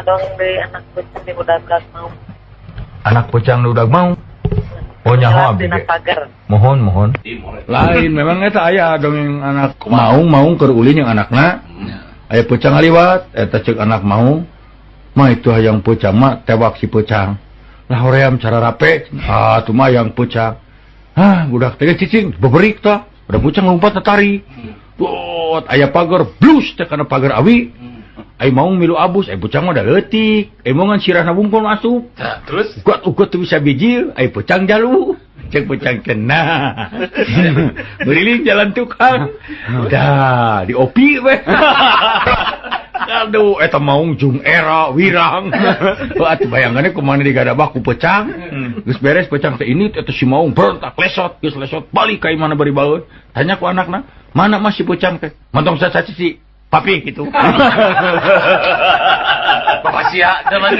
Dongeng deui anak peucang di udag mau. Anak peucang di udag mau. Oh nyaho abdi dina pagar. Mohon mohon. Lain memang eta aya dongeng anak maung maung keur ulin jeung anakna. Aya peucang ngaliwat eta ceuk anak maung. Mah itu hayang peucang mah tewak si peucang. Lah hoream cara rape. Ah tuh mah hayang peucang. Hah budak teh cicing beberik tah. Udah peucang lompat tatari. Bot aya pagar blus teh kana pagar awi. Ai maung milu abus, ai peucang mah da leutik. Ai maungan sirahna bungkul asup. Tah, terus ugot-ugot teu bisa bijil, ai peucang jalu. Cek peucang kena. Beriling jalan tukang. Dah, diopi we. Aduh, eta maung jung era wirang. Heuh atuh bayangannya kumaha digadabah ku peucang. Geus beres peucang teh ini eta si maung berontak lesot, geus lesot balik ka imahna bari baeun. Tanya ku anakna, mana masih peucang teh? Montong sasaci papi gitu. Bapak sia zaman.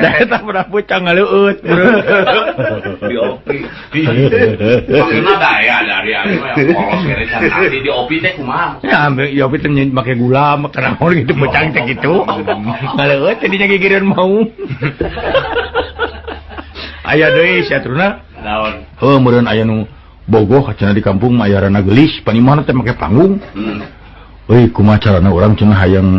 Eta pernah peucang ngaleueut. Di opi. Maksudna daya dari anu yang polos kere can nanti di opi teh kumaha? Ya ambil di opi teh make gula, make naon gitu peucang teh gitu. Ngaleueut jadinya gigireun mau. Aya deui si atruna. Naon? Heuh meureun aya nu bogoh cenah di kampung mah aya rana geulis, panimahna teh make panggung. Euy kumaha carana urang cenah hayang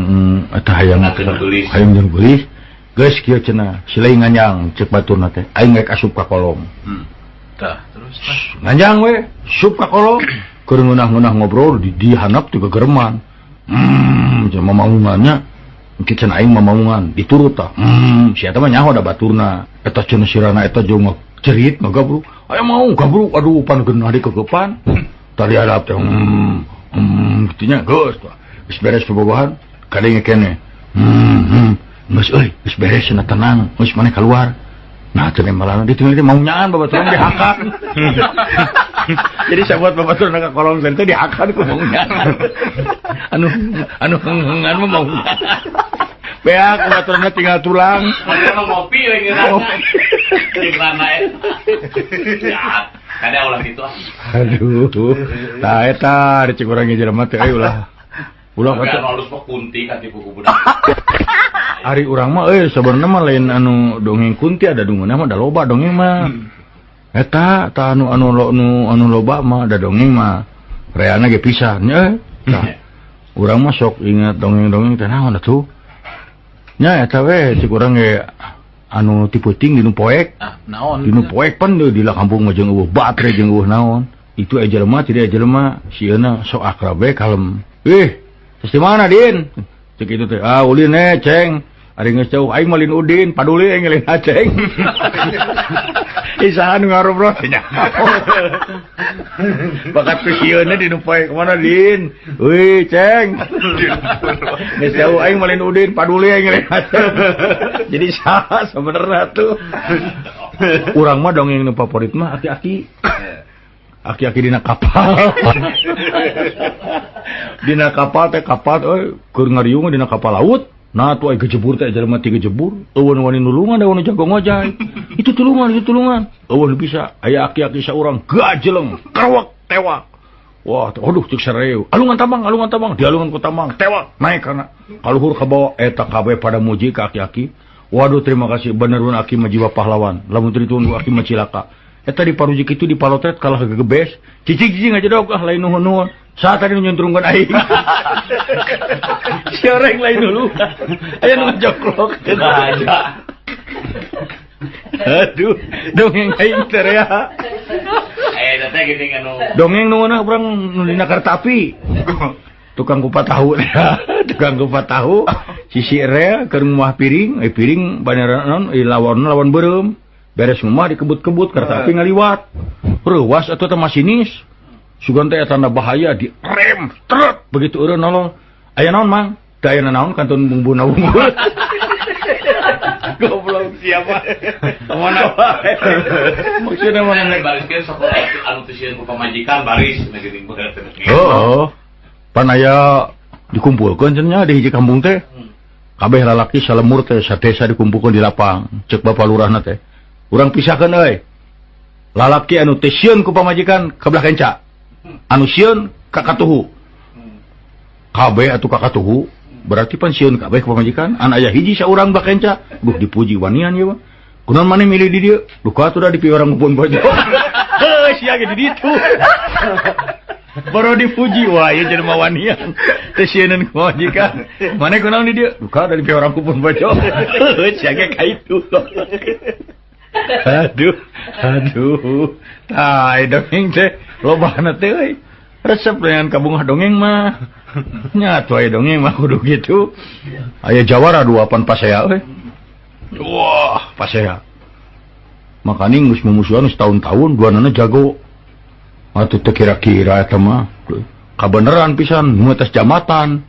eta hayang hayang jeung geulis. Geus kieu cenah silai nganjang ceuk baturna teh aing rek asup ka kolom. Tah terus tah nganjang we asup ka kolom keur ngeunah-ngeunah ngobrol di handap teh gegereman. Cenah mamaungannya engke cenah aing mamaungan diturut tah. Si eta mah nyaho da baturna. Eta cenah sirana eta jeung cerit ngagabruk. Aya mau gabruk aduh pan geunah dikegepan. Tadi hadap teh gitunya geus geus beres bobogohan kadenge keneh. Geus euy geus beres cenah tenang geus maneh keluar. Nah cenah malana ditinggal teh mau nyaan babaturan dihakan. Jadi sabuat babaturan ka kolom teh dihakan ku mau nyaan. Anu anu henghengan mah mau nyaan. Beak babaturanna tinggal tulang. Mana ngopi we ngeunah. Jeung rana eta. Ya. Kada ulah kitu ah. Aduh. Tah eta cek urang ge jelema teh euy ulah. Ulah kata halus mah kunti ka tipu ku budak. Ari urang mah euy sabenerna mah lain anu dongeng kunti ada dungeuna mah da loba dongeng mah. Eta tah anu anu anu anu loba mah da dongeng mah reana ge pisan nya. Tah. Urang mah sok ingat dongeng-dongeng teh naon atuh. Nya eta we cek urang ge anu ti peuting dinu poek. Ah, naon? Dinu poek pan deui di kampung mah jeung eueuh batre jeung eueuh naon. Itu aya jelema tidak aya jelema sieuna sok akrab we kalem. Ih, geus di mana Din? Cek itu teh, ah ulin eh ceng. Ari geus jauh aing mah lain Udin, paduli aing lain Aceng. Isaha nu ngarobrol nya. Bakat ku sieuna dinu poek mana Din? Wih, ceng. Geus jauh aing mah lain Udin, paduli aing lain Aceng. Jadi saha sebenarnya tuh. Urang mah dongeng nu favorit mah aki-aki. Aki-aki dina kapal. Dina kapal teh kapal euy keur ngariung dina kapal laut. Nah tuh ai gejebur teh jelema ti gejebur, eueun wani nulungan da wani jago ngojay. Itu tulungan. Eueun bisa aya aki-aki saurang gajeleng, kerewek tewak. Wah, aduh cek sareu. Alungan tambang, dialungan ku tambang, tewak naik kana. Kaluhur ka bawah eta kabeh pada muji ka aki-aki. Waduh terima kasih benerun aki mah jiwa pahlawan. Lamun teu ditunggu aki mah cilaka. Eta di parujik itu di palotret kalah gegebes. Cicing-cicing aja dok ah lain nuhun-nuhun. Saat tadi nyuntrungkeun aing. Si orang lain dulu. Aya nu ngajoklok. Aja. Aduh, dongeng aing teh rea. Aya teh geuning anu. Dongeng nu ngeunah urang nu dina kereta api. Tukang kupat tahu teh. Tukang kupat tahu sisi rea keur ngumah piring, piring banera naon lawan lawan beureum. Beres ngumah dikebut-kebut kereta api ngaliwat. Reuwas atuh teh masinis. Sugan teh tanda bahaya di rem truk begitu eureun nolong. Aya naon mang? Teu aya naon kantun bumbuna unggul. Goblok siapa? Mana wae. Maksudna mana nek bariskeun sok anu teu sieun ku pamajikan baris na geuning bener teh. Heeh. Pan aya dikumpulkeun cenah di hiji kampung teh. Kabeh lalaki salemur teh sadesa dikumpulkeun di lapang. Ceuk bapak lurahna teh. Urang pisahkeun euy. Lalaki anu teu sieun ku pamajikan ka belah kenca. Anu sieun ka katuhu. Kabeh atuh ka katuhu. Berarti pan sieun kabeh ka pamajikan. An aya hiji saurang bakenca, duh dipuji wanian ieu mah. Kunaon maneh milih di dieu? Duka atuh da di piwarang pun bojo. Heuh sia ge di ditu. Baru dipuji wah ieu jelema wanian. Teu sieuneun ku pamajikan. Maneh kunaon di dieu? Duka da di piwarang pun bojo. Heuh sia ge ka itu. Aduh, aduh. Tah dongeng teh lobana teh euy. Resep dengan kabungah dongeng mah. Nya atuh aya dongeng mah kudu kitu. Aya jawara dua pan pasea euy. Wah, pasea. Makaning geus mumusuhan setahun-tahun duanana jago. Atuh teu kira-kira eta mah. Kabeneran pisan nu atas jambatan.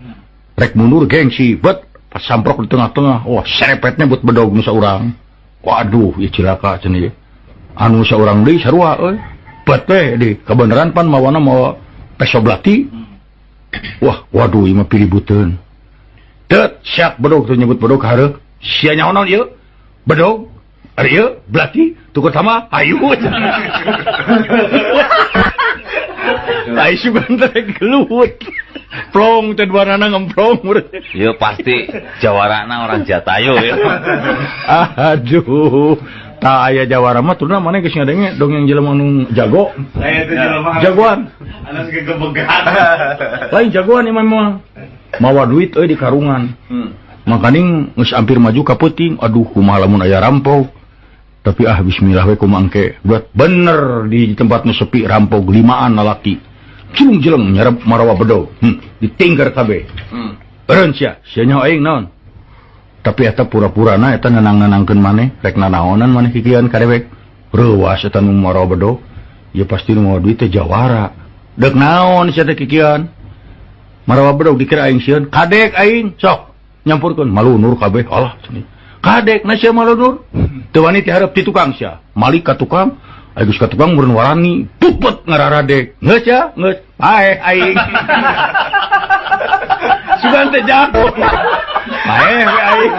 Rek mundur gengsi, bet pas samprok di tengah-tengah. Wah, serepetnya buat bedog nu saurang. Waduh, ieu cilaka cenah ieu. Anu saurang deui sarua euy. Bet we di kabeneran pan mawana mawa peso belati. Wah, waduh ieu mah piributeun. Tet siap bedog teu nyebut bedog hareuh. Sia nyaho naon ieu? Bedog. Ari ieu belati tukur sama hayu. Ai sugan teh gelut. Plong teh duanana ngemplong. Ieu pasti jawarana orang Jatayu ya. Aduh. Tah aya jawara mah turna maneh geus ngadenge dongeng jelema nu jago. Saya teh jelema jagoan. Anas gegebegan. Lain jagoan ieu mah. Mawa duit euy di karungan. Makaning geus hampir maju ka peuting. Aduh kumaha lamun aya rampok. Tapi ah bismillah we kumaha engke. Buat bener di tempat nu sepi rampok limaan lalaki. Cilung-jeleng nyarep marawa bedog. Ditingker kabeh. Eureun sia, sia nyaho aing naon. Tapi eta pura-purana eta nenang-nenangkeun maneh, rek nanaonan maneh kikian ka dewek. Reuwas eta nu marawa bedog. Ya pasti nu mawa duit teh jawara. Deuk naon sia teh kikian? Marawa bedog dikira aing sieun, kadek aing sok nyampurkeun malunur kabeh. Alah cenah. Kadek na sia malunur. Teu wani ti hareup ti tukang sia. Malik ka tukang, aing geus ka tukang meureun warani, pupet ngararadek. Geus sia, geus. Paeh aing. Sugan teh jago. Paeh we aing.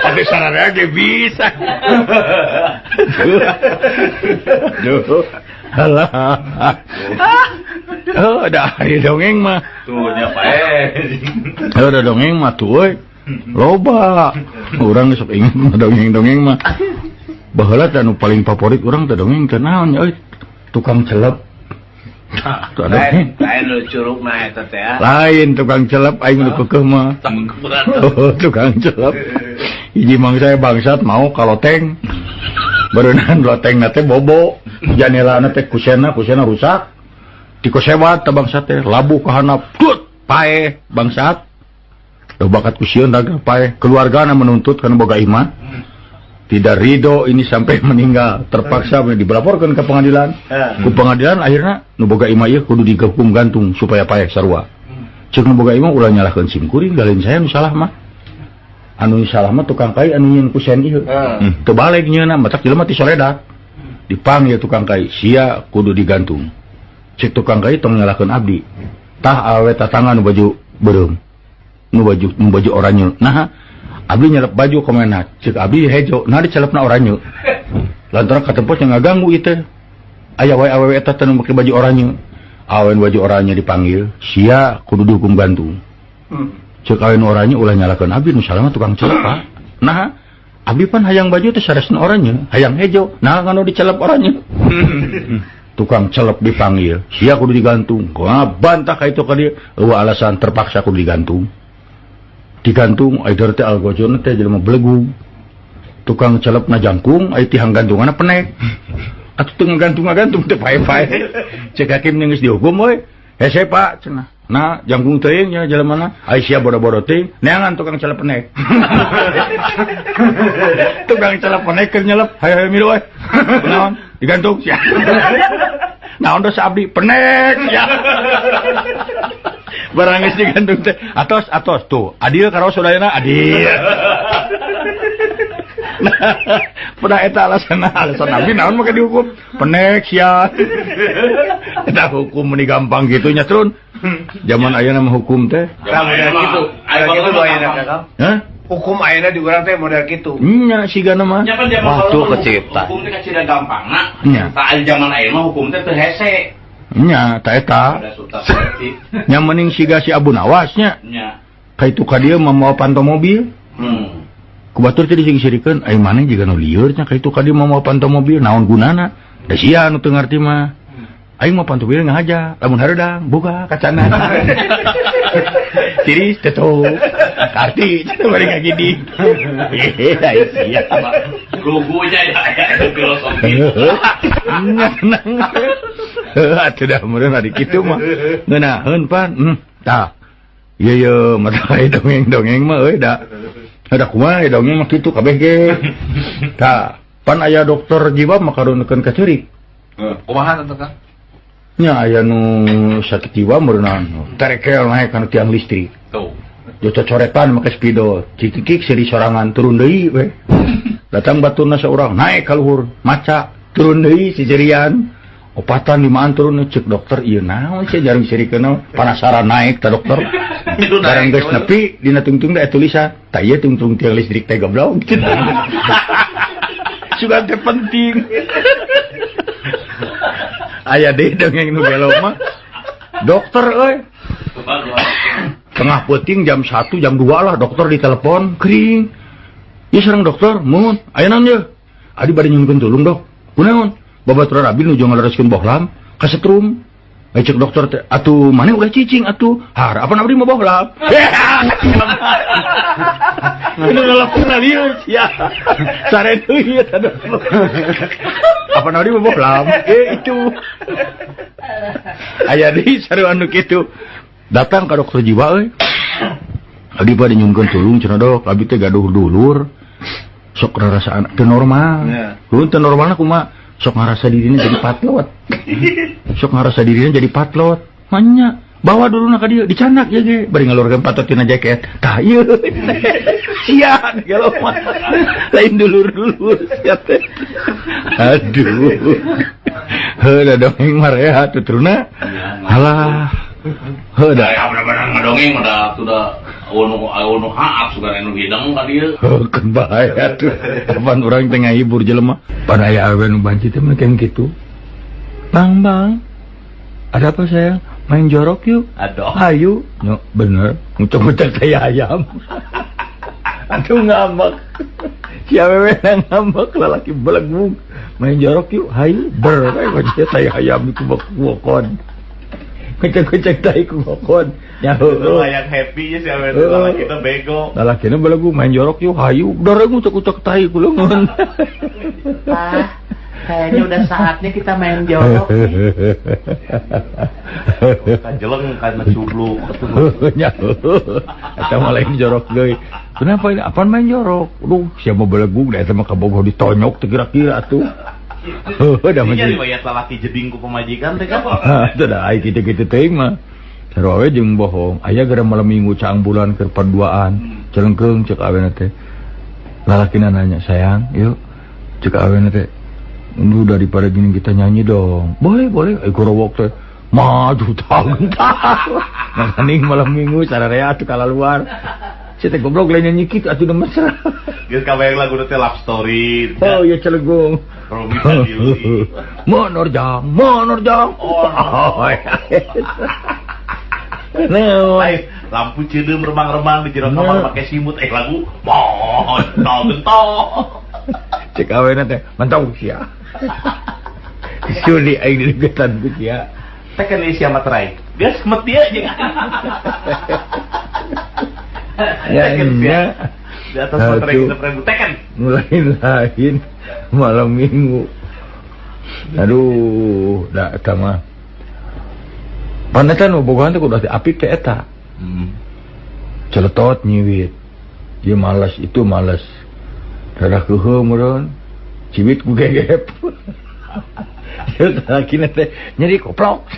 Atuh sararea ge bisa. Duh. Alah. Oh, da ari dongeng mah. Tuh nya paeh. Oh, da dongeng mah tuh euy. Loba. Urang sok inget mah dongeng-dongeng mah. Baheula teh anu paling favorit urang teh dongeng teh naon nya euy? Tukang celep. Lain, lain nu curugna eta teh. Lain tukang celep aing nu keukeuh mah. Oh, tukang celep. Hiji mangsa bangsat mau ka loteng. Beureunan lotengna teh bobo, janelana teh kusena, kusena rusak. Dikosewat teh bangsat teh, labuh ka handap, tut, paeh bangsat. Duh bakat ku sieun dagang paeh. Keluargana menuntut kana boga imah. Tidak ridho ini sampai meninggal, terpaksa dilaporkan ke pengadilan. Ku pengadilan akhirnya nu boga imah ieu kudu dihukum gantung supaya paeh sarua. Ceuk nu boga imah ulah nyalahkeun sim kuring, galin saya nu salah mah. Anu salah mah tukang kai anu nyieun kusen ieu. Teu balik nyieunna, matak jelema ti soledak. Dipanggil tukang kai, sia kudu digantung. Ceuk tukang kai tong nyalahkeun abdi. Tah awe tatangga nu baju beureum. Nu baju oranye. Nah, abdi nyelep baju kemana? Cek abdi hejo, nah dicelepna oranye. Lantaran katempos yang ngaganggu ieu teh. Aya wae awewe eta teh nu make baju oranye. Awen baju oranye dipanggil, sia kudu dihukum gantung. Cek awen oranye ulah nyalakeun abdi nu salah mah tukang celep Pak. Nah, abdi pan hayang baju teh saresna oranye, hayang hejo, nah nganu dicelep oranye. Tukang celep dipanggil, sia kudu digantung. Wah, bantah ka itu ka dieu, eueuh alasan terpaksa kudu digantung. Digantung ai teh algojona teh jelema belegug. Tukang celep na jangkung ai tihang gantunganna penek. Atuh teu ngagantung-ngagantung teh pae-pae. Cek hakim geus dihukum we. Hese Pak cenah. Nah, jangkung teuing nya jelemana. Ai sia bodo-bodo teuing, neangan tukang celep penek. Tukang celep penek keur nyelep, hayo-hayo milu we. Naon? Digantung sia. Naon dosa abdi penek sia. Barang geus digantung teh atos atos tuh adil karo sadayana adil. Nah, pada eta alasan alasan abdi naon make dihukum penek sia. Eta hukum meni gampang kitu nya trun. Zaman ayeuna mah hukum teh. Zaman kitu. Aya kitu ayeuna Kakang. Hah? Hukum ayeuna di urang teh model kitu. Nya sigana mah. Waktu kecipta. Hukum teh kacida gampangna. Nya. Tah zaman ayeuna mah hukum teh teu hese. Nya, ta eta. Nya mending siga si Abu Nawas nya. Nya. Ka itu ka dieu mah mawa panto mobil. Ku batur teh dising-sirikeun, ai maneh jiga nu lieur nya ka itu ka dieu mah mawa panto mobil, naon gunana? Da sia nu teu ngarti mah. Aing mah panto mobil ngahaja, lamun hareudang buka kacana. Tiris tutup. Arti cenah bari ngagidi. Ai sia. Lugunya ya filosofi. Heuh atuh dah meureun ari kitu mah. Ngeunaheun pan. Tah. Ieu ye mata dongeng-dongeng mah euy da. Da kumaha dongeng mah kitu kabeh ge. Tah, pan aya dokter jiwa mah karunekeun ka ceurik. Kumaha teh Kang? Nya aya nu sakit jiwa meureunna terekel naek kana tiang listrik. Tuh. Cocoretan make spidol, cikikik seri sorangan turun deui we. Datang baturna saurang naek ka luhur, maca turun deui sisirian. Opatan limaan turun cek dokter ieu naon sia jarang sirikeun panasaran naek ta dokter. Barang geus nepi dina tungtung teh tulisan, tah ieu tungtung tiang listrik teh goblok. Sugan teh penting. Aya deui dongeng nu gelo mah. Dokter euy. Tengah peuting jam 1 jam 2 lah dokter ditelepon kering. Ieu sareng dokter, mun aya naon ye? Adi bade nyuhunkeun tulung dok. Kunaon? Babaturan abdi nuju ngalereskeun bohlam kasetrum. Ai cek dokter teh, atuh maneh ulah cicing atuh. Har, apan abdi mah bohlam. Ini ngelakuin lieur sia. Sare deui eta dokter. Apan abdi mah bohlam. Itu. Aya deui sarua anu kitu. Datang ka dokter jiwa euy. Abdi bade nyuhunkeun tulung cenah dok, abdi teh gaduh dulur. Sok rarasaan teu normal. Ulun teu normalna kumaha? Sok ngarasa dirinya jadi patlot. Sok ngarasa dirinya jadi patlot. Manya bawa dulu nak ka dieu dicanak ya ge bari ngalurkeun patot tina jaket. Tah ieu. Sia gelo mah. Lain dulur-dulur sia teh. Aduh. Heuh da dongeng mah rehat tuturna. Alah. Heuh da. Aya bener-bener ngadongeng mah da sudah anu haap sugan anu hidang ka dieu. Heuh keun bae atuh. Kapan urang teh ngahibur jelema. Pan aya awewe nu banci teh mah kitu. Bang, bang. Ada apa sayang? Main jorok yuk. Aduh. Ayo. No, bener. Ngucek-ngucek tai ayam. Aduh ngambek. Si awewe ngambek lalaki belegug. Main jorok yuk. Hayu. Ber. Kayak tai ayam ku bokon. Kucek-kucek tai ku bokon. Nyaho. Yang happy si awewe lalaki teh bego. Lalakina belegug main jorok yuk. Hayu. Dor ngucek-ngucek tai ku leungeun. Pak, kayaknya udah saatnya kita main jorok nih. Kajeleng karena cubluk. Eta mah lain jorok deui. Kenapa ini? Apaan main jorok? Aduh, siapa belegug da eta mah kabogoh ditonyok teu kira-kira atuh. Heuh, da mah. Jadi riwayat lalaki jeding ku pamajikan teh kan. Teu da ai kitu-kitu teuing mah. Sarua we jeung bohong. Aya gara malam minggu caang bulan keur paduaan. Celengkeung ceuk awena teh. Lalakina nanya, "Sayang, yuk." Ceuk awena teh, "Lu daripada gini kita nyanyi dong." Boleh, boleh. Ai gorowok teh. Maju tah. Makaning malam minggu sararea atuh kalaluar. Si teh goblok lain nyanyi kitu atuh da mesra. Geus kabayang lagu teh love story. Oh iya celegung. Menerjang, menerjang. Oh. Nah, lampu ceudeum remang-remang di jero kamar make simut lagu montong gentok. Cek awena teh mantau sia. Suli aing didegetan ku sia. Teh kan sia materai. Geus meti aja. Ya nya. Di atas materai kita prebu teken. Lain-lain malam minggu. Aduh, da eta mah. Pan eta nu bogohan teh kudu apik teh eta. Celetot nyiwit. Ieu malas itu malas. Rada keuheuh meureun. Ciwit ku gegep. Lalakina teh nyeri koplok.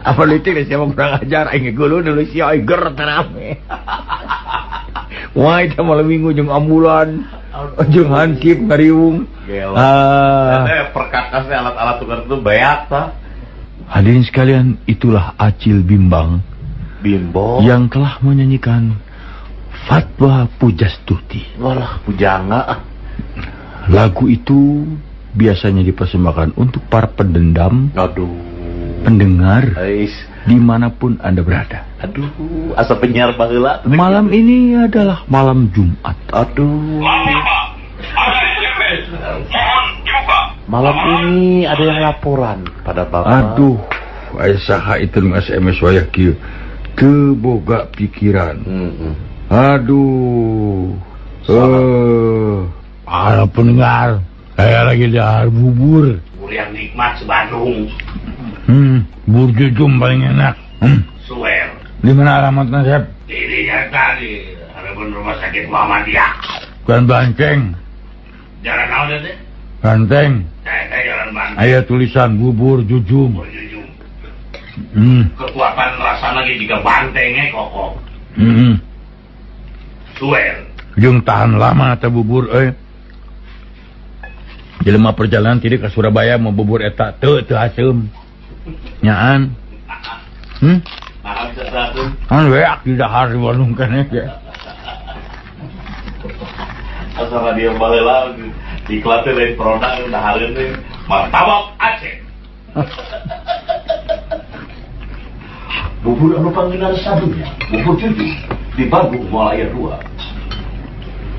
Apa leutik teh siapa kurang ajar aing geuleuh dulu sia aing ger terame. Wah eta malam minggu jeung ambulan, jeung hansip ngariung. Ah. Perkakas alat-alat tukar itu beak tah. Hadirin sekalian, itulah Acil Bimbang. Bimbo yang telah menyanyikan Fatwa Pujastuti. Walah, pujangga. Lagu itu biasanya dipersembahkan untuk para pendendam. Aduh. Pendengar Ais. dimanapun Anda berada. Aduh, asa penyiar baheula. Malam ini adalah malam Jumat. Aduh. Malam ini ada yang laporan pada Bapak. Aduh, aya saha itu nu SMS wayah kieu. Teu boga pikiran. Aduh. Para pendengar, saya lagi dahar bubur. Bubur yang nikmat se-Bandung. Bubur jujum paling enak. Suwer. Di mana alamatnya, Sep? Di Jakarta, di hadapan rumah sakit Muhammadiyah. Bukan Banteng. Jalan naon teh? Banteng. Saya jalan Banteng. Aya tulisan bubur jujum. Bubur jujum. Kekuatan rasa lagi juga bantengnya kokok. Suwer. Jeung tahan lama teh bubur euy. Jelema perjalanan ti ka Surabaya mau bubur eta teu haseum. Nyaan. Kan weak di dahar di Bandung keneh ge. Asa radio baheula iklan teh lain produk dahareun teh martabak Aceh. Bubur anu panggenar sadunya, bubur cucu di Bandung moal aya dua.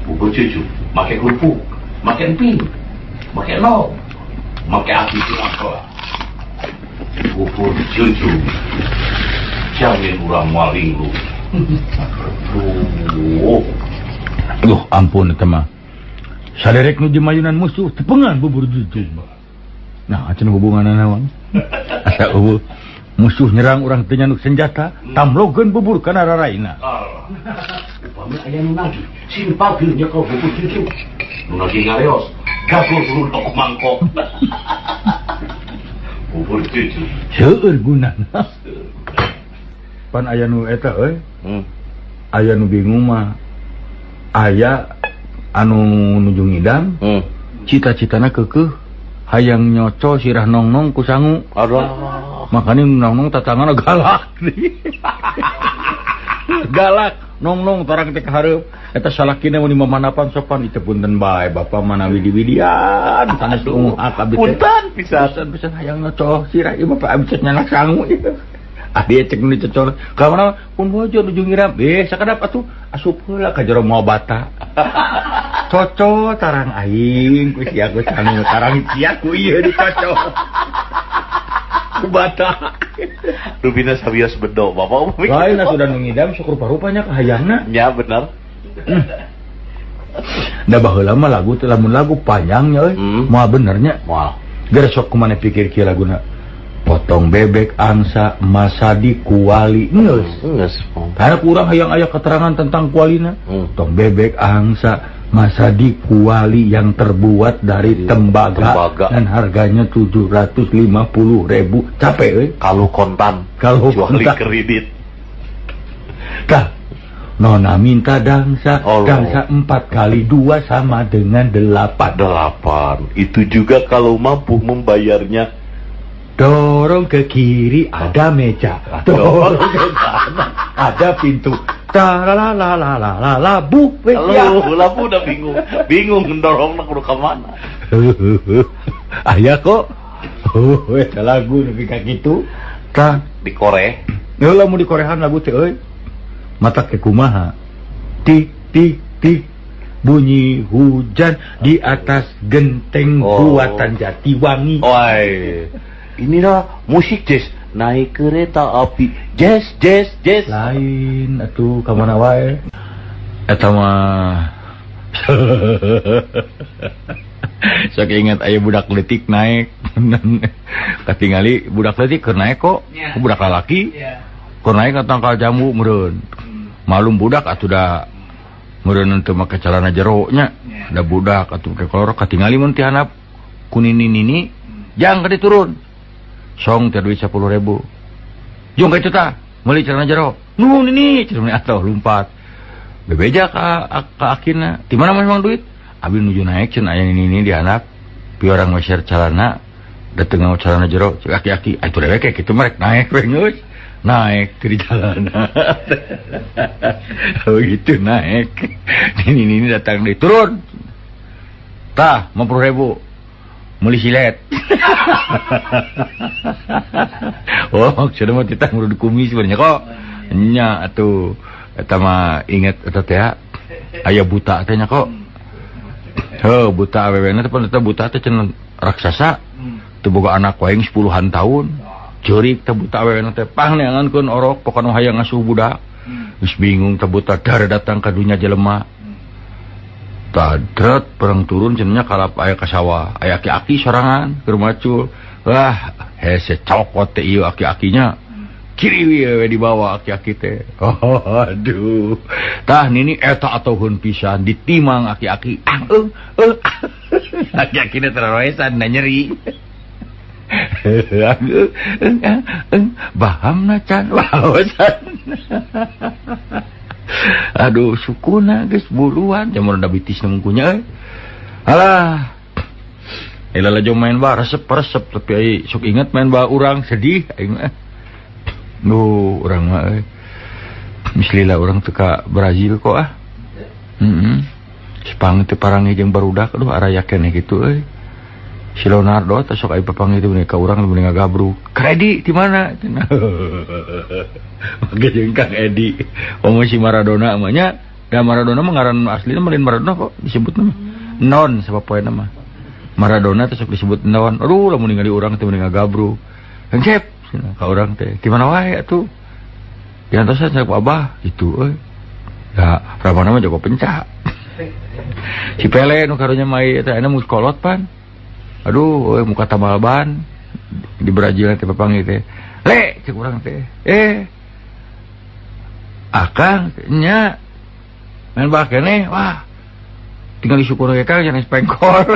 Bubur cucu make kerupuk, make emping, make nog, make api apa. Bubur cucu jamin urang moal linglung. Aduh, ampun eta mah. Saderek nu dimayunan musuh tepengan bubur cucu. Nah, cenah hubunganna naon? Asa eueuh musuh nyerang urang teu nyanduk senjata, tamlogeun bubur kana raraina. Upami aya nu nagih, sing pageur nyekel bubur cucu. Nu nagih ngareos, gagul rundok mangkok. Bubur cucu. Seueur gunana. Pan aya nu eta euy. Aya nu bingung mah. Aya anu nuju ngidam, cita-citana keukeuh hayang nyoco sirah nongnong ku sangu. Aduh. Makanya nongnong tatangana galak. Galak nongnong tarang teh ka hareup. Eta salakina mun mamanapan sopan itu punten bae bapak mana widi-widian sanes unguh abdi teh. Punten pisan pisan hayang nyoco sirah ieu bapak abdi teh nyanak sangu ieu. Ah dia cek nu dicocol. Ka mana pun bojo nuju ngiram. Sakadap atuh asup heula ka jero moal bata. Cocol tarang aing ku sia ku sangu tarang sia ku ieu dicocol. Ku bata. Rupina sawios bedo bapak. Lain atuh da nu ngidam sok rupa-rupanya kahayangna. Ya bener. Da baheula mah lagu teh lamun lagu panjangnya euy. Moal benernya. Moal. Geus sok kumaha pikir kieu laguna. Potong bebek angsa masadi kuali geus. Geus. Karena kurang hayang aya keterangan tentang kualina. Potong bebek angsa masadi kuali yang terbuat dari tembaga dan harganya 750.000. Capek euy. Kalau kontan, kalau kuali kredit. Tah, nona minta dangsa, dangsa 4 kali 2 sama dengan 8. 8. Itu juga kalau mampu membayarnya. Dorong ke kiri ada meja, dorong ke kanan ada pintu. Ta la la la la la la bu. Labu udah bingung, bingung dorong nak ke mana. Ayah kok, eta lagu nepi ka kitu. Tah di Korea. Heula mun di Korean lagu teh euy. Mata ke kumaha? Tik tik tik bunyi hujan di atas genteng buatan Jatiwangi. Oi. Inilah musik jazz, naik kereta api, jazz, jazz, jazz. Lain atuh ka mana wae. Eta mah. Sok ingat aya budak leutik naik. Katingali budak leutik keur naik kok, budak lalaki. Keur naik ka tangkal jambu meureun. Malum budak atuh da meureun teu make calana jero nya. Da budak atuh ke kolor katingali mun ti handap ku nini-nini, jang ka diturun. Song teh duit 10.000. Jung ka itu tah, meuli celana jero. Nuhun ini, cenah atuh lumpat. Bebeja ka akina, di mana memang duit? Abi nuju naik cenah aya nini-nini di handap. Pi orang meser celana, dateng ngau celana jero, cek aki-aki, atuh dewek kayak kitu mah rek naik we geus. Naik di jalanan. Begitu naik. Nini-nini datang deui, turun. Tah, 50.000. Meuli silet. Oh, maksudna mah titah ngurud kumis sebenarnya kok. Nya atuh eta mah inget eta teh aya buta teh nya kok. Heuh, buta awewena teh pan eta buta teh cenah raksasa. Teu boga anak wae 10-an tahun. Ceurik teh buta awewena teh pang neangankeun orok pokona hayang ngasuh budak. Geus bingung teh buta dar datang ka dunya jelema. Tadret perang turun cenah kalap aya ka sawah, aya aki-aki sorangan keur macul. Wah, hese cokot teh ieu aki-akinya. Kiri we dibawa aki-aki teh. Oh, aduh. Tah nini eta atoheun pisan ditimang aki-aki. Ah, aki-akina teraroesan da nyeri. Bahamna can waosan. Aduh sukuna geus buruan jamur da bitis nungkunya euy. Alah. Ela laju main ba resep-resep tapi ai sok inget main ba urang sedih aing mah. Duh, urang mah euy. Mislila urang teu ka Brazil kok ah. Heeh. Sepang teh parangi jeung barudak aduh araya keneh kitu euy. Si Leonardo teh sok aya papanggih teh ka urang mending ngagabruk. Kredi di mana? Make jeung Kang Edi. Komo si Maradona mah nya. Da Maradona mah ngaran aslina mah lain Maradona kok disebutna mah. Non sapopoena mah. Maradona teh sok disebut non. Aduh lamun ningali urang teh mending ngagabruk. Hengkep cenah ka urang teh. Di mana wae atuh? Diantosan ku abah kitu euy. Da ramana mah jago pencak. Si Pele nu karunya mah ieu teh ayeuna mus kolot pan. Aduh, euy muka tambal ban di Brazil teh papanggih teh. Le cek urang teh. Akang nya main bal keneh wah. Tinggal disyukur ge Kang jangan pengkor.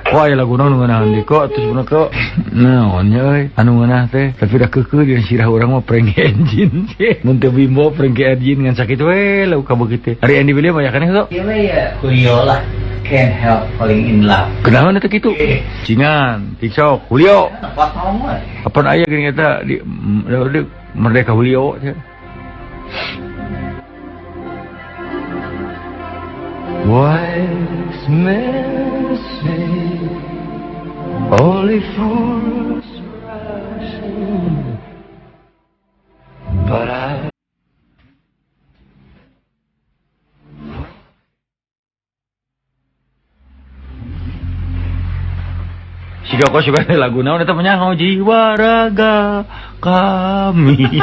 Wah, ya lagu naon nu ngeunaheun deui kok terus bener kok. Naon nya euy anu ngeunah teh tapi da keukeuh jeung sirah urang mah Frankie Engine sih. Mun teu bimbo Frankie Engine ngan sakitu we lauk kabeukit teh. Ari Andy William aya keneh sok? Ieu we ya Julio lah. Can't help falling in love. Kunaon eta kitu? Cingan, tiktok, Julio. Apaan aya geuning eta di Merdeka Julio teh. Wise men say only fools rush in, but I Si Joko suka lagu naon eta mah nyaho jiwa raga kami.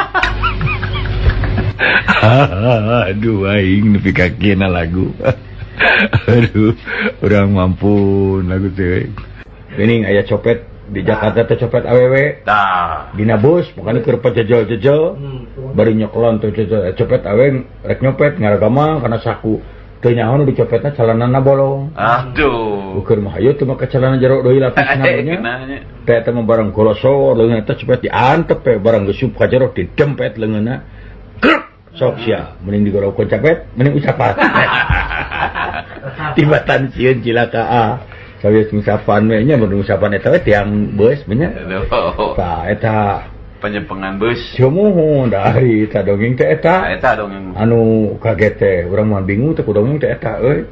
Aduh aing nepi ka kieu lagu. Aduh, urang mampu lagu teh. Geuning aya copet di Jakarta teh copet awewe. Tah. Dina bus pokona keur pajejel-jejel. Bari nyoklon teh copet awewe rek nyopet ngaragama kana saku. Teu nyaho nu dicopetna calanana bolong. Aduh. Ukur mah hayu teu make calana jero deui lapisna nya. Teh eta mah barang golosor leungeun eta copet diantep we barang geus ka jero didempet leungeunna. Krek. Sok sia mending digorowkeun capet mending ucapan. Tibatan sieun cilaka ah. Sawios ngusapan we nya mun ngusapan eta we tiang beus nya. Tah eta penyempengan beus. Sumuhun da ari eta dongeng teh eta. Eta dongeng. Anu kaget teh urang mah bingung teh ku dongeng teh eta euy.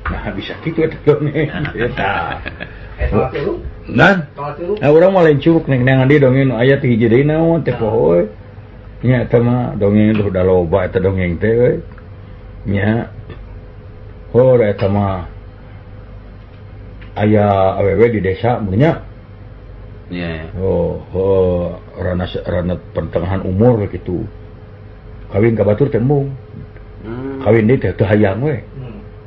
Nah bisa kitu eta dongeng eta. Nan. Nah urang mah lain curug nek neangan di dongeng nu aya teh hiji deui naon teh poho euy. Nya eta mah dongeng udah loba eta dongeng teh euy. Nya. Oh eta mah aya awewe di desa mun nya. Yeah. Oh, rana pertengahan umur gitu. Kawin ka batur teh embung. Kawin deui teh teu hayang we.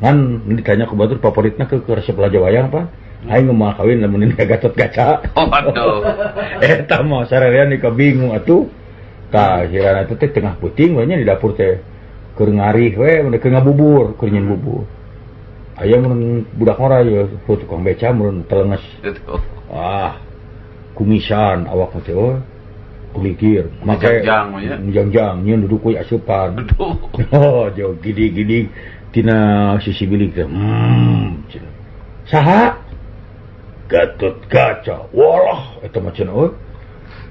Ngan ditanya ku batur favoritna ke resep laja wayang pa. Aing mah kawin lamun ini Gatot Kaca. Oh, aduh. Eta mah sarerean ka bingung atuh. Tah hirana teh tengah peuting we nya di dapur teh keur ngarih we mun keur ngabubur, keur nyeun bubur. Aya mun budak ngora ye tukang beca mun telenges. Wah. Kumisan awak teh oh kulikir make jangjang nyeun duduk we asupan. Oh jauh gidi-gidi tina sisi bilik teh. Saha? Gatot Kaca. Walah eta mah cenah euy.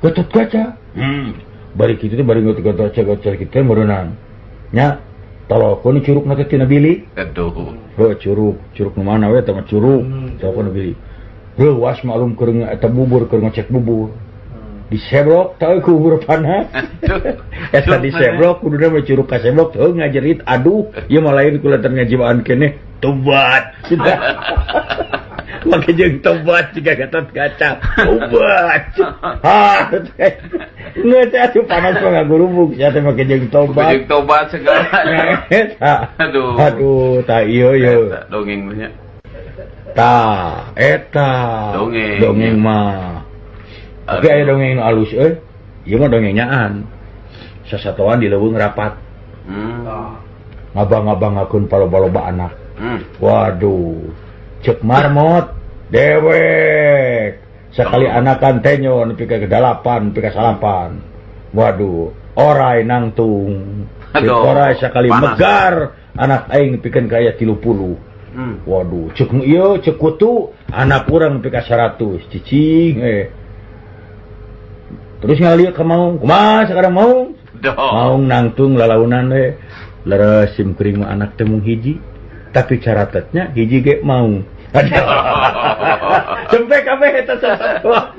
Gatot Kaca. Bari kitu teh bari Gatot Kaca kitu teh meureunan. Nya Tolokkeun curugna teh tina bilik. Aduh. Heuh curug, curug nu mana we eta mah curug. Tolokkeun bilik. Reuwas maklum keur eta bubur keur ngecek bubur. Diseblok teh ku bubur panas. Eta diseblok kuduna mah curug kaseblok heuh ngajerit aduh ieu mah lain kulantaran ngajiwaan keneh tobat. Make jeung tobat jiga Gatot Kaca. Tobat. Ha. Geus atuh panas mah ngagurubug sia teh make jeung tobat. Jeung tobat segala. Aduh. Aduh, tah ieu ieu. Dongeng nya. Tah, eta. Dongeng. Dongeng mah. Tapi aya dongeng nu alus euy. Ieu mah dongeng nyaan. Sasatoan di leuweung rapat. Ngabang-ngabangakeun paloba-loba anak. Waduh. Cek marmot dewek sekali anakan tenyo nepi ka 8 nepi ka 9. Waduh, orai nangtung. Cek orai sekali panas. Megar anak aing nepikeun ka aya 30. Waduh, cek ieu cek kutu anak urang nepi ka 100 cicing Terus ngalieu ka maung, kumaha sekarang maung? Maung nangtung lalaunan we. Leres sim kuring mah anak teh mung hiji. Tapi caratatnya hiji ge maung. Cempek kabeh eta sasatoan.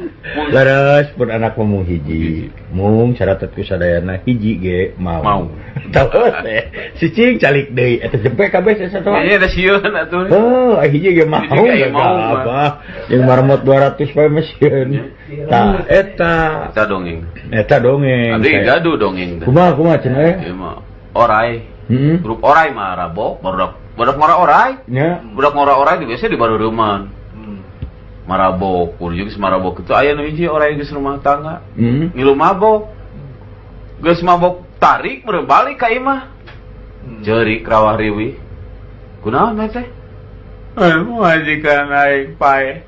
Leres pun anak mah mung hiji. Mung caratat ku sadayana hiji ge maung. Tahu teh. Si cing calik deui eta cempek kabeh sasatoan. Ini ada sieun atuh. Heuh, hiji ge maung. Apa? Jeung marmot 200 poe mah sieun. Tah eta. Eta dongeng. Eta dongeng. Abdi gaduh dongeng. Kumaha kumaha cenah eh? Ieu mah orai. Grup orai mah rabok barudak budak ngora orai. Ya. Budak ngora orai di biasa di barureman. Marabok, kudu geus marabok itu aya nu hiji orai geus rumah tangga. Ngilu mabok. Geus mabok tarik meureun balik ka imah. Jeurik rawah riwih. Kunaon teh? Majikan aing paeh.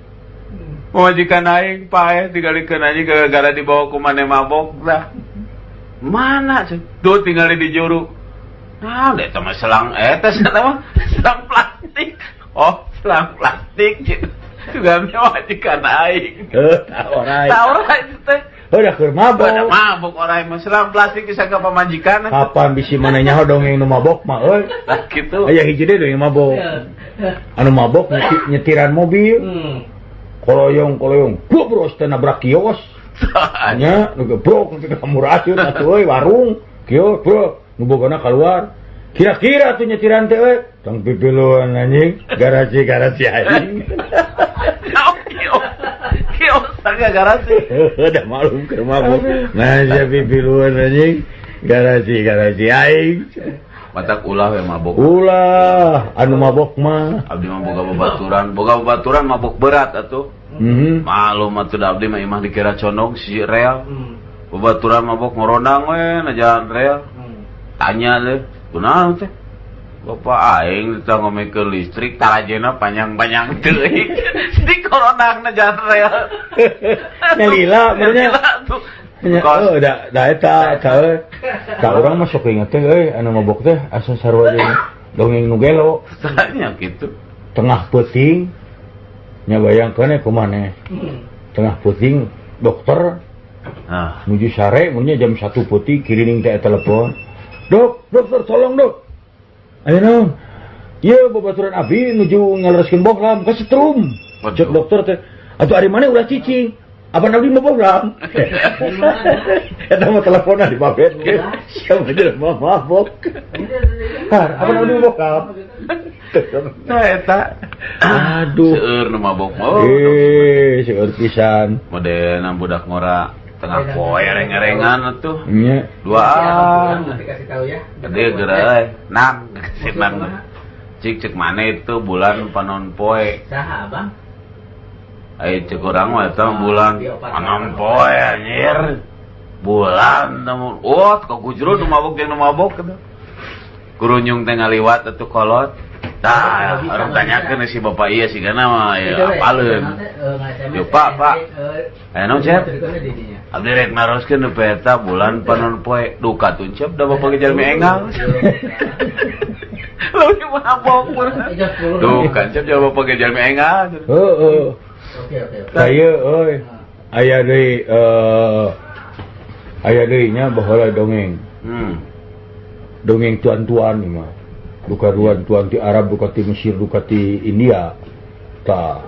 Majikan aing paeh digalikeun aja gara-gara dibawa ku maneh mabok dah. Mana tuh tinggal di juru. Nah, eta mah selang eta mah selang plastik. Oh, selang plastik gitu. Juga majikan aing. Heuh, tah orai. Tah orai teh. Heuh, da keur mabok. Da mabok orai mah selang plastik bisa ka pamajikan. Kapan bisi maneh nyaho dongeng nu mabok mah euy. Tah kitu. Aya hiji deui dongeng mabok. Anu mabok nyetiran mobil. Koloyong-koloyong, gobros teh nabrak kios. Nya, nu gebrok nepi ka muracun atuh euy warung. Kios, bro. Nu bogona keluar. Kira-kira tuh nyetiran teh euy. Tong pipiluan anjing, garasi-garasi anjing. Kios tangga garasi. Udah malum keur mabok. Nah, sia pipiluan anjing, garasi-garasi aing. Matak ulah we mabok. Ulah, anu mabok mah. Abdi mah boga babaturan mabok berat atuh. Malum atuh da abdi mah imah dikira condong si rel. Babaturan mabok ngorondang we na jalan rel. Tanya deh, kunaon teh? Bapak aing teh ngomekeun listrik tarajena panjang-panjang teuing. Di koronang na jalan rel. Nyalila benernya. Nya da da eta eta euy. Ka urang mah sok inget teh euy anu mabok teh asa sarua jeung dongeng nu gelo. Tanya kitu. Tengah peuting nya bayangkeun kumaha Tengah peuting dokter nuju sare mun nya jam 1 peuting kirining teh telepon. Dok, dokter tolong dok. Ayo naon? Ieu babaturan abdi nuju ngalereskeun bohlam ka setrum. Cek dokter teh, atuh ari maneh ulah cicing. Apa abdi mah bohlam? Eta mah teleponan dibabetkeun. Sia mah jelema mabok. Har, apa abdi mah bohlam? Tah eta. Aduh. Seueur nu mabok mah. Seueur pisan. Modelna budak ngora tengah poe reng-rengan atuh. Nya. Duaan. Kasih tahu ya. Gede geura euy. Nang, si nang. Cik cek mana itu bulan panon poe. Saha, Abang? Ai cek urang mah eta bulan panon poe anjir. Bulan namun oh ka gujro nu mabok jeung nu mabok kitu. Kurunyung teh ngaliwat atuh kolot. Tah, urang tanyakeun si bapak ieu sigana mah ya apaleun. Yo Pak, Pak. Aya naon Cep? Abdi rek naroskeun nu eta bulan panon poe duka tuncep da bapak ge jalmi enggal. Leuwih mabok. Duka Cep jalma bapak ge jalmi enggal. Heeh. Oke, oke. Saya euy aya deui aya deui nya baheula dongeng. Dongeng tuan-tuan mah. Duka tuan-tuan ti Arab, duka ti Mesir, duka ti India. Tah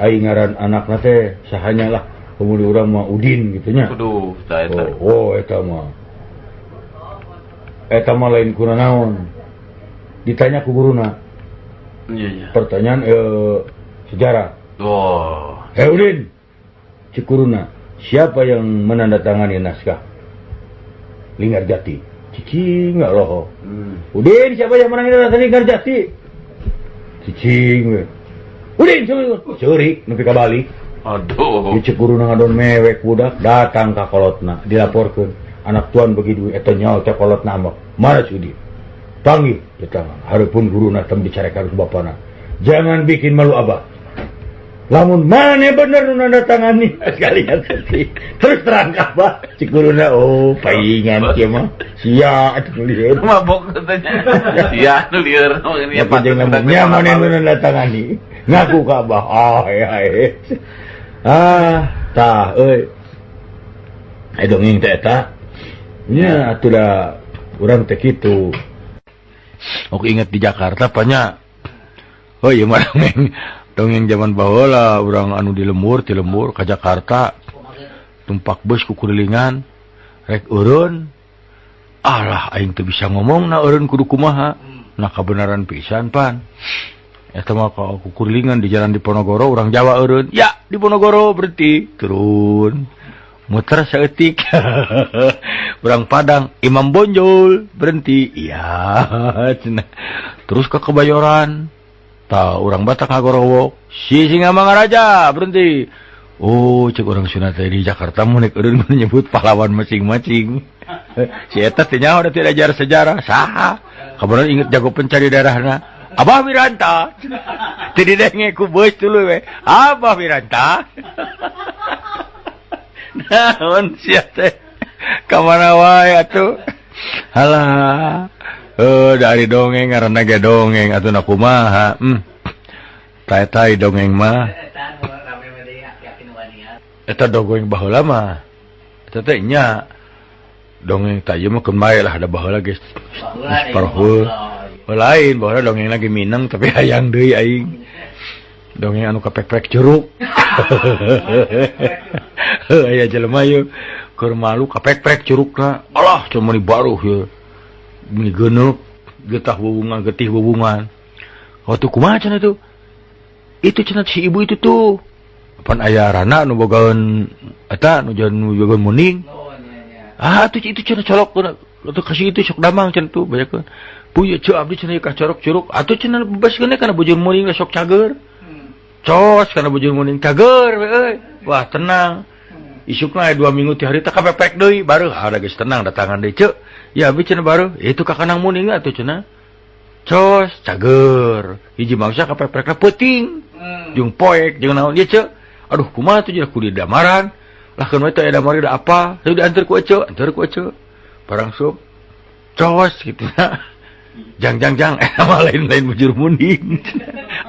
aing ngaran anakna teh sahanya lah. Kemudian urang mah Udin gitu nya. Aduh, tah eta. Oh, eta mah. Eta mah lain kuna naon. Ditanya ku guruna. Iya, iya. Pertanyaan sejarah. Oh. Hei Udin, cek guruna, siapa yang menandatangani naskah Linggarjati? Cicing nggak loh. Udin, siapa yang menandatangani Linggarjati? Cicing we. Udin, siapa? Ceurik nepi ka balik. Aduh. Cek guruna ngadon mewek budak datang ka kolotna dilaporkeun anak tuan begitu eta nyaho teh kolotna ambek. Mana si Udin? Panggil datang. Hareupeun guruna tem dicarekan ku bapana. Jangan bikin malu abah. Lamun mana bener nu nandatangani sekalian sedih. Terus terang ka abah. Cek guruna oh paingan kieu mah. Sia atuh lieur. Mabok katanya. Sia anu lieur. Ya jeung lamun nya mana nu nandatangani. Ngaku ka abah. Ah ya. Ah, tah euy. Ai dongeng teh eta. Nya atuh da urang teh kitu. Aku ingat di Jakarta banyak. Oh iya mah dongeng zaman baheula urang anu di lembur, ti lembur ka Jakarta. Tumpak bus kukurilingan rek eureun. Alah aing teu bisa ngomong na eureun kudu kumaha. Nah kabenaran pisan pan. Eta mah ka kukurilingan di jalan Diponegoro urang Jawa eureun. Ya, Diponegoro berhenti turun. Muter saeutik. Urang Padang Imam Bonjol berhenti. Iya, cenah. Terus ke Kebayoran. Tah urang Batak ngagorowok. Si Singamangaraja berhenti. Oh, cek urang Sunda teh di Jakarta mun rek eureun menyebut pahlawan masing-masing. Si eta teh nyaho da teu diajar sejarah. Saha? Kabeneran inget jago pencari daerahna. Abah Wiranta. Teu didenge ku beus tuluy we. Abah Wiranta. Naon sia teh? Ka mana wae atuh? Halah. Dari dongeng ngaranna ge dongeng atuh na kumaha. Tai-tai dongeng mah. Eta dongeng baheula mah. Eta teh nya dongeng tah ieu mah keun bae lah da baheula geus parhul. Lain baheula dongeng lagi mineng tapi hayang deui aing. Dongeng anu kapek-pek curug. Aya jelema ieu keur malu kapek-pek curugna. Alah cuma di baruh ieu. Meni geuneup getah wuwungan getih wuwungan. Waktu kumaha cenah itu? Itu cenah si ibu itu tuh. Pan aya rana nu bogaeun eta nu bogaeun muning. Ah atuh itu cenah colok atuh kasih itu sok damang cenah tuh banyakeun. Punya ceu abdi cenah ka corok curug atuh cenah bebaskeun kana bujur muning sok cager. Cos kana bujur muning cager we euy. Wah tenang. Isukna aya 2 minggu ti harita kapepek deui bareuh ada geus tenang datangan deui ceu. Ya abdi cenah bareuh itu ka kanang muning atuh cenah. Cos cager. Hiji mangsa kapepekna peuting. Jeung poek jeung naon ieu ceu. Aduh kumaha tuh jeung kudu damaran. Lah keun we teh aya damar da apa? Teu dianteur ku eceu, anteur ku eceu. Barang sup. Cos kitu na. Jang jang jang mah lain-lain bujur muning.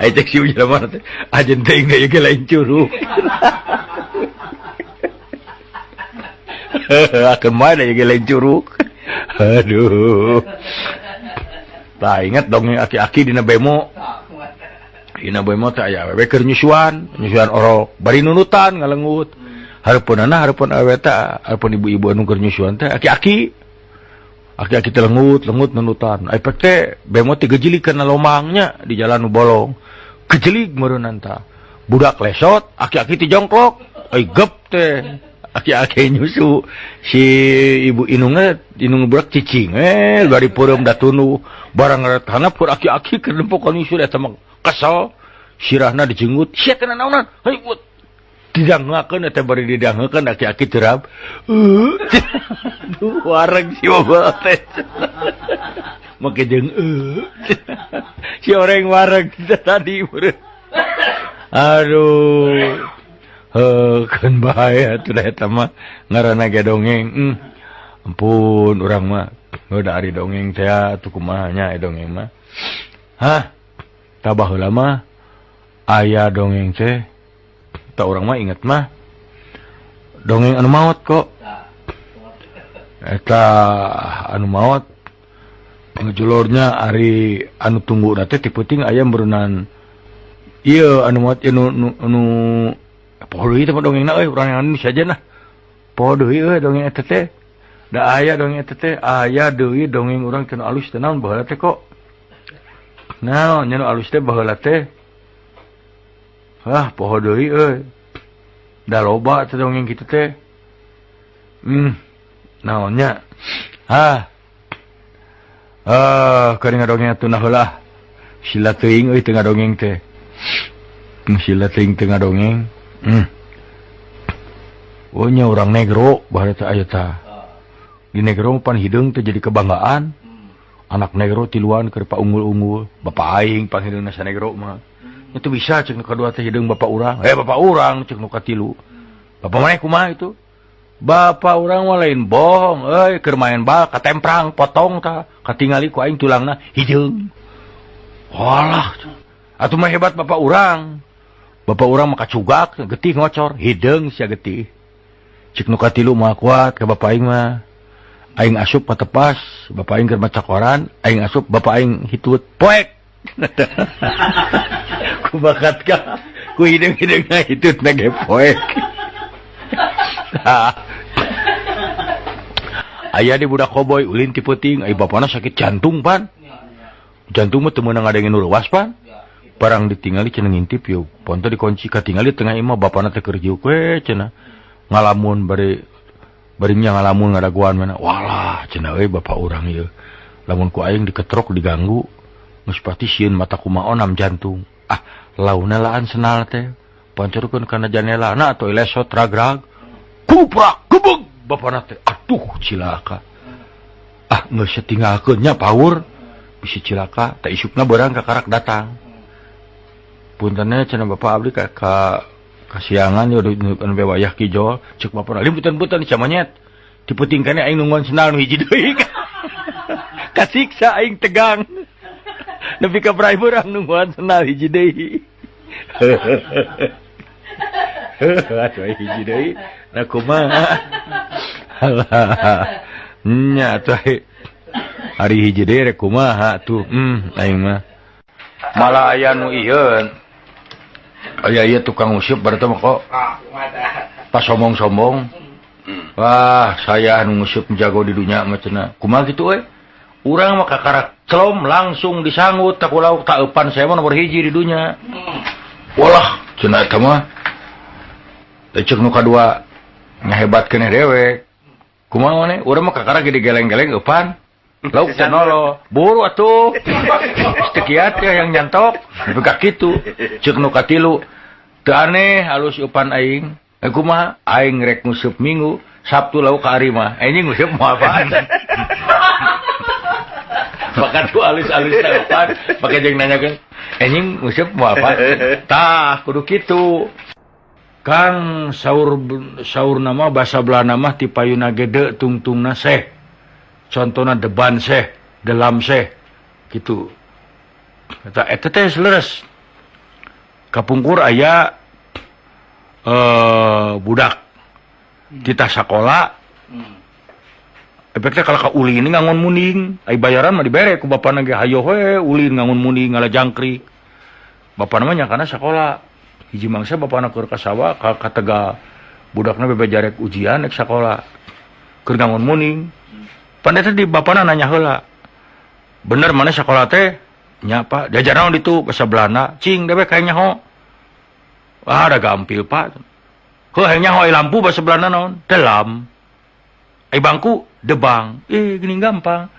Ai cek si ujur mah teh ajen teuing deui ge lain curug. Akeun mah deui ge lain curug. Aduh. Tah inget dongeng aki-aki dina bemo. Dina bemo teh aya awewe keur nyusuan, nyusuan orok, bari nunutan ngalengut. Hareupeunana hareupeun awewe teh, hareupeun ibu-ibu anu keur nyusuan teh aki-aki. Aki-aki teh lengut, lengut nunutan. Ai pek teh bemo teh gejelig kana lomangnya di jalan nu bolong. Gejelig meureunnan tah. Budak lesot, aki-aki teh jongklok. Ai gep teh. Aki-aki nyusu. Si ibu inungna, inung budak cicing bari peureum da tunduh. Barang ngaret hanap keur aki-aki keur nempokan nyusu eta mah kesel. Sirahna dijenggut. Sia teh naonan? Heuy ut. Didangakeun eta bari didangakeun aki-aki terap. Aduh wareg si bapak teh. Make jeung Si oreng wareg tadi meureun. Aduh. Heuh keun bae atuh da eta mah ngaranna ge dongeng. Ampun urang mah. Heuh da ari dongeng teh atuh kumaha nya dongeng mah. Hah? Tah baheula mah aya dongeng teh. Tak orang mah inget mah dongeng anu maot kok. Eta anu maot Ngejulornya ari anu tunggu teh ti peuting aya meureunnan ieu anu mot nu poho deui teh dongengna euy urang anu saja nah. Poho deui euy dongeng eta teh. Da aya dongeng eta teh aya deui dongeng urang teu alus teh naon baheula teh kok. Naon nya nu alus teh baheula teh. Hah poho deui euy. Da loba teh dongeng kitu teh. Naonnya? Ah. Keur ngadongeng atuh nah heula. Sila teuing euy teu ngadongeng teh. Sila teuing teu ngadongeng. Oh nya urang negro baheula teh aya tah. Di negro pan hideung teh jadi kebanggaan. Anak negro tiluan keur paunggul-unggul. Bapak aing panghideungna sanegro mah. Itu bisa cek nu kadua teh hideung bapak urang. Bapak urang cek nu katilu. Bapak maneh kumaha itu? Bapak urang mah lain bohong euy keur main bal katemprang potong tah katingali ku aing tulangna hideung. Walah atuh mah hebat bapak urang. Bapak urang mah kacugak getih ngocor hideung sia getih. Cek nu katilu mah kuat ka bapak aing mah. Aing asup patepas, bapak aing keur maca koran, aing asup bapak aing hitut poek. Ku bakat ka ku hideung-hideungna hitutna ge poek. Aya di budak koboy ulin ti peuting, ai bapana sakit jantung pan. Jantung mah teu meunang ngadengin nu leuwas pan. Barang ditingali cenah ngintip yeuh, ponto dikunci katingali tengah imah bapana teh keur jiuk we cenah. Ngalamun bari nya ngalamun ngadaguan mana. Walah cenah euy bapak urang ieu. Lamun ku aing diketrok diganggu geus pasti sieun mata kumaha onam jantung. Ah, launa laan senal teh. Pancorkeun kana janela na atuh lesot ragrag. Kuprak gebeg bapana teh. Aduh cilaka. Ah geus satinggalkeun nya paur bisi cilaka teh isukna beurang kakarak datang. Puntenna cenah bapak abdi ka kasiangan ieu anu wayah kijol cek bapana limputan-putan camanyet. Ti peuting kene aing nungguan sendal nu hiji deui. Kasiksa aing tegang. Nepi ka prai beurang nungguan sendal hiji deui. Atuh hiji deui. Nah kumaha? Alah. Nya atuh hari hiji deui rek kumaha tuh. Aing mah. Malah aya nu ieu. Aya ieu tukang useup berarti mah kok. Pas sombong-sombong. Wah, saya nu nguseup jago di dunya mah cenah. Kumaha kitu euy? Urang mah kakarak celom langsung disanggut tak lauk tak eupan saya mah nomor hiji di dunya. Walah, cenah eta mah. Teh ceuk nu kadua nyahebat keneh dewek. Kumaha maneh? Urang mah kakara ge digeleng-geleng eupan. Lauk teh nolo. Buru atuh. Geus teu kiat ya yang nyantok. Nepi ka kitu. Ceuk nu katilu teu aneh halus eupan aing. Kumaha? Aing rek nguseup Minggu, Sabtu lauk ka ari mah. Anjing nguseup moal apaan. Maka tuh alus-alus eupan, pake jeung nanyakeun, anjing nguseup moal apa? Tah, kudu kitu. Kang saur nama basa Belanda mah ti payuna gede tungtungna seh. Contona deban seh, delam seh. Kitu. Eta eta teh leres. Kapungkur aya budak kita sakola. Efeknya kalau ka ulin ngangon muning, ai bayaran mah dibere ku bapana ge hayo we ulin ngangon muning ngala jangkrik. Bapana mah nyangkana sakola. Hiji mangsa bapana keur ka sawah ka Tegal. Budakna bebeja rek ujian rek sakola. Keur ngangon muning. Pan eta di bapana nanya heula. Bener mana sakola teh? Nya Pak, diajar naon ditu basa Belanda. Cing dewek hayang nyaho. Wah, ada gampil Pak. Heuh hayang nyaho ai lampu basa Belanda naon? Delam. Ai bangku debang. Gini gampang.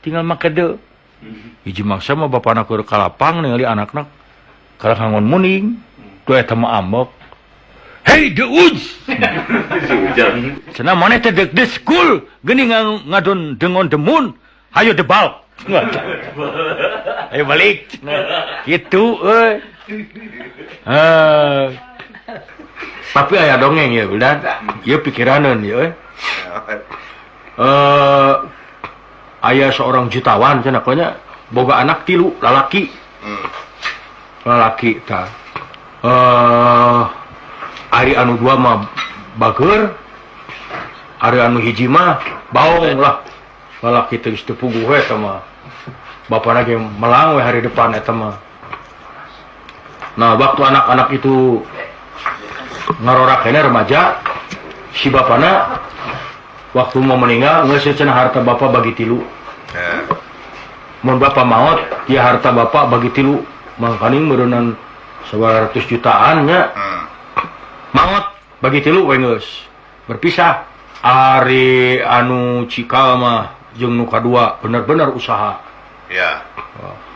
Tinggal make de. Hiji mangsa mah bapana keur ka lapang ningali anakna kalah ngangon muning. Tuh eta mah ambek. Hey the woods. Cenah maneh teh dek the school geuning ngadon dengon demun. Hayo debal. Ayo balik. Gitu euy. Tapi aya dongeng ya, udah. Ieu pikiraneun ieu euy. Aya seorang jutawan cenah nya boga anak tilu lalaki. Lalaki tah. Ari anu dua mah bageur, ari anu hiji mah baong lah. Lalaki teh geus teu puguh we eta mah. Bapana ge melang we hari depan eta mah. Nah, waktu anak-anak itu ngarorak kene remaja, si bapana waktu mau meninggal geus cenah harta bapak bagi tilu. Mun bapak maot, ya harta bapak bagi tilu. Mangkaning meureunnan 100 jutaan nya. Maot bagi tilu we geus. Berpisah. Ari anu cikal mah jeung nu kadua bener-bener usaha. Ya.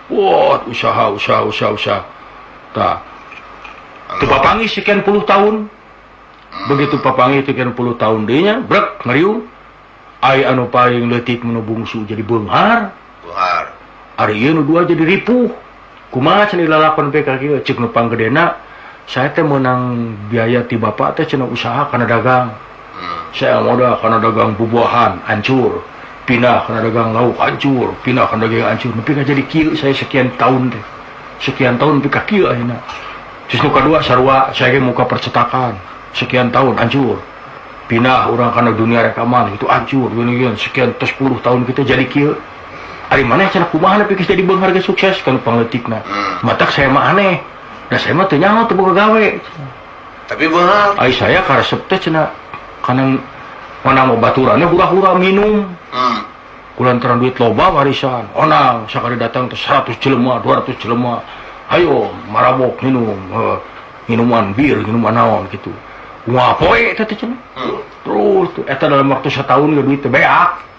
Wah, usaha. Tah. Teu papanggih sekian puluh tahun. Begitu papanggih sekian puluh tahun deui nya, brek ngariung. Ai anu paling leutik nu bungsu jadi beunghar. Beunghar. Ari ieu nu dua jadi ripuh. Kumaha cenah lalakon PK kieu ceuk nu panggedena, saya teh meunang biaya ti bapak teh cenah usaha kana dagang. Saya modal kana dagang bubuahan hancur, pindah kana dagang lauk hancur, pindah kana dagang hancur. Nepi ka jadi kieu saya sekian tahun teh. Sekian tahun nepi ka kieu ayeuna. Terus nu kadua sarua saya ge muka percetakan, sekian tahun hancur. Pindah urang kana dunia rekaman itu hancur, gini-gini sekian tos 10 tahun kita jadi kieu. Ari maneh cenah kumaha nepi geus jadi beunghar geus sukses kan pangleutikna. Matak saya mah aneh. Da saya mah teu nyaho teu boga gawe. Tapi beunghar. Ai saya karesep teh cenah kana onang baturannya hura-hura minum. Kulantaran duit loba warisan. Onang sakali datang teh 100 jelema, 200 jelema. Ayo marabok minum, minuman bir, minuman naon gitu. Wah, poe teh cenah. Terus tuh eta dalam waktu setahun ge duit teh beak.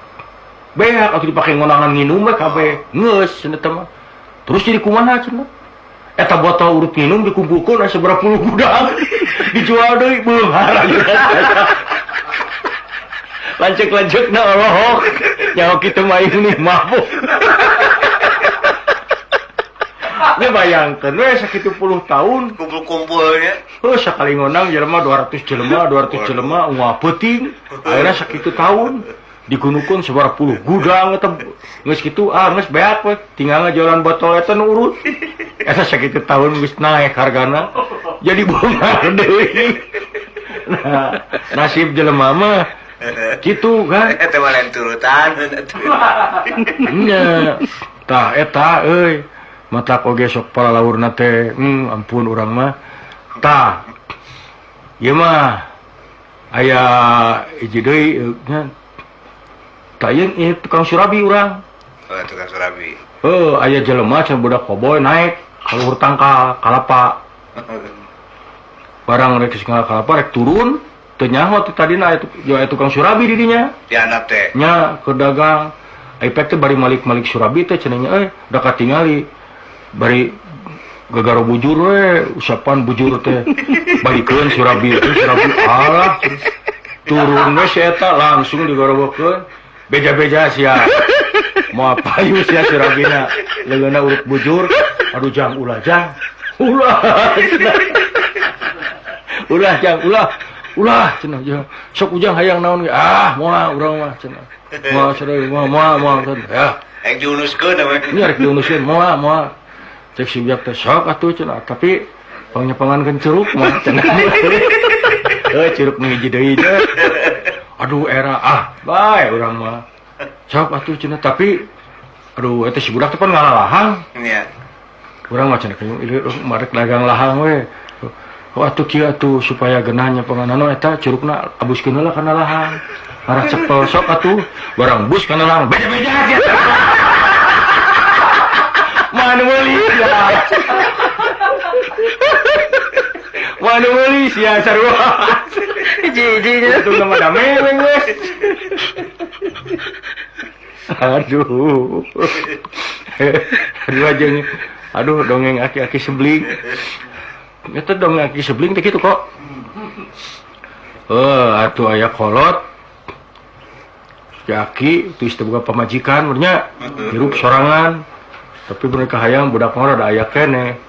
Beak atuh dipake ngonangan nginum we kabeh. Geus cenah teh mah. Terus jadi kumaha cenah? Eta botol urut minum dikumpulkeun aya sabaraha puluh gudang. Dijual deui beunghar. Lanceuk-lanceukna olohok. Nyaho kitu mah ini mabuk. Nya bayangkeun we sakitu puluh tahun kumpul-kumpulnya. Heuh sakali ngonang jelema 200 jelema, 200 jelema ungah peuting. Ayeuna sakitu tahun digunukeun sabaraha puluh gudang eta geus kitu ah geus beak we tinggal ngajualan botol eta nu urut. Eta sakitu tahun geus naek hargana jadi beunghar deui. Nah, nasib jelema mah kitu kan. Eta mah lain turutan. Nya. Tah eta euy. Matak oge sok palalaurna teh, ampun urang mah. Tah. Ieu mah aya hiji deui nya. Tah ieu tukang surabi urang. Oh, tukang surabi. Heuh, aya jelema cenah budak koboy naik ka luhur tangkal kalapa. Barang rek geus kalapa rek turun, teu nyaho teh tadina aya tukang surabi di dinya. Di handap teh. Nya keur dagang. Ai pek teh bari malik-malik surabi teh cenah nya euy, da katingali bari gagaro bujur we, usapan bujur teh. Balikeun surabi teh surabi alah. Turun we si eta langsung digorowokeun. Beja-beja sia. Moal payu sia surabina. Leungeunna urut bujur. Aduh jang ulah jang. Ulah. Ulah jang ulah. Ulah cenah jang. Sok ujang hayang naon ge? Ah, moal urang mah cenah. Moal sareng moal moal moal ya. Rek diunuskeun we. Nya rek diunuskeun moal moal. Cek si budak teh sok atuh cenah, tapi pangnyepangankeun curug mah cenah. Heuh curug nu hiji deui teh. Aduh era ah bae urang mah. Sok atuh cenah tapi aduh eta si budak teh pan ngalalahang. Nya. Urang mah cenah ieu marek dagang lahang we. Oh atuh kieu atuh supaya geunah nyepangan eta curugna abuskeun heula kana lahang. Arah cepel sok atuh barang bus kana lahang. Beja-beja sia. Mana meuli sia. Mana meuli sia sarua. Hiji-hiji itu nama dame we geus. Aduh. Aduh aja. Aduh dongeng aki-aki sebling. Eta dongeng aki sebling teh kitu kok. Atuh aya kolot. Aki teu boga pamajikan nya hirup sorangan. Tapi mereka hayang budak mah rada aya keneh.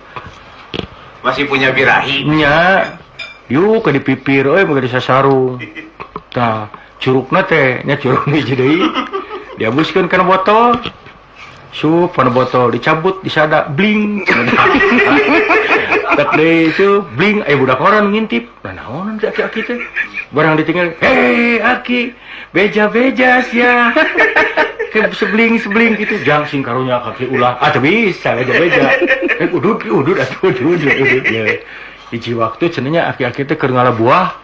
Masih punya birahi. Nya. Yuk ke dipipir euy boga disasarung. Tah, curugna teh nya curug hiji deui. Diabuskeun kana botol. Sup pada botol dicabut disada bling. Tak deui sup bling aya budak orang ngintip. Nah naonan si aki-aki teh. Barang ditinggal, "Hei aki, beja-beja sia." Kayak sebling-sebling gitu, jang sing karunya kaki ulah. Ah teu bisa beja-beja. Udud udud atuh udud udud ya. Hiji waktu cenah aki-aki teh keur ngala buah.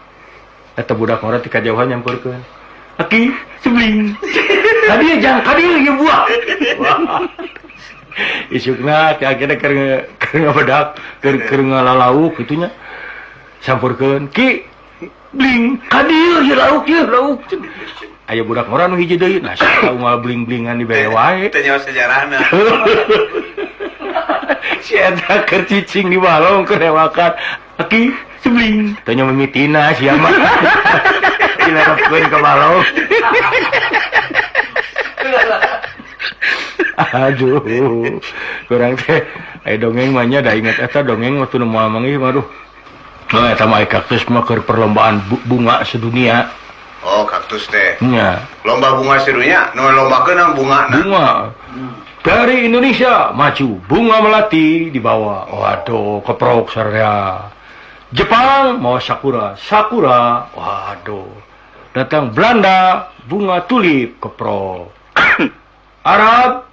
Eta budak ngora ti kajauhan nyamperkeun. Aki sebling. Kadieu jang, kadieu ieu buah. Wah. Isukna aki-aki teh keur ngabedak, keur ngalalauk kitu nya. Sampurkeun, "Ki, bling, kadieu ieu lauk ieu lauk." Aya budak ngora nu hiji deui, nah sia unggal bling-blingan dibere wae. Teu nyaho sejarahna. Si eta keur cicing di balong keur rewakan. Aki sebling. Teu nya mimitina sia mah. Dilarapkeun ka balong. Aduh, kurang teh. Aya dongeng mah nya da inget eta dongeng waktu nu moal manggih mah aduh. Nah, eta mah kaktus mah keur perlombaan bunga sedunia. Oh, kaktus teh. Nya. Lomba bunga sedunia, nu lombakeun bunga. Bunga. Dari Indonesia maju, bunga melati dibawa. Waduh, keprok sarya. Jepang mau sakura, sakura. Waduh. Datang Belanda, bunga tulip keprok. Arab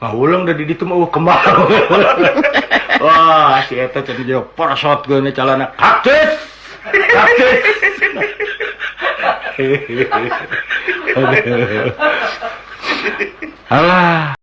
ngahuleng da di ditu mah kembang. Wah, si eta cenah jauh parasot geuna calana kaktus. Kaktus. Alah.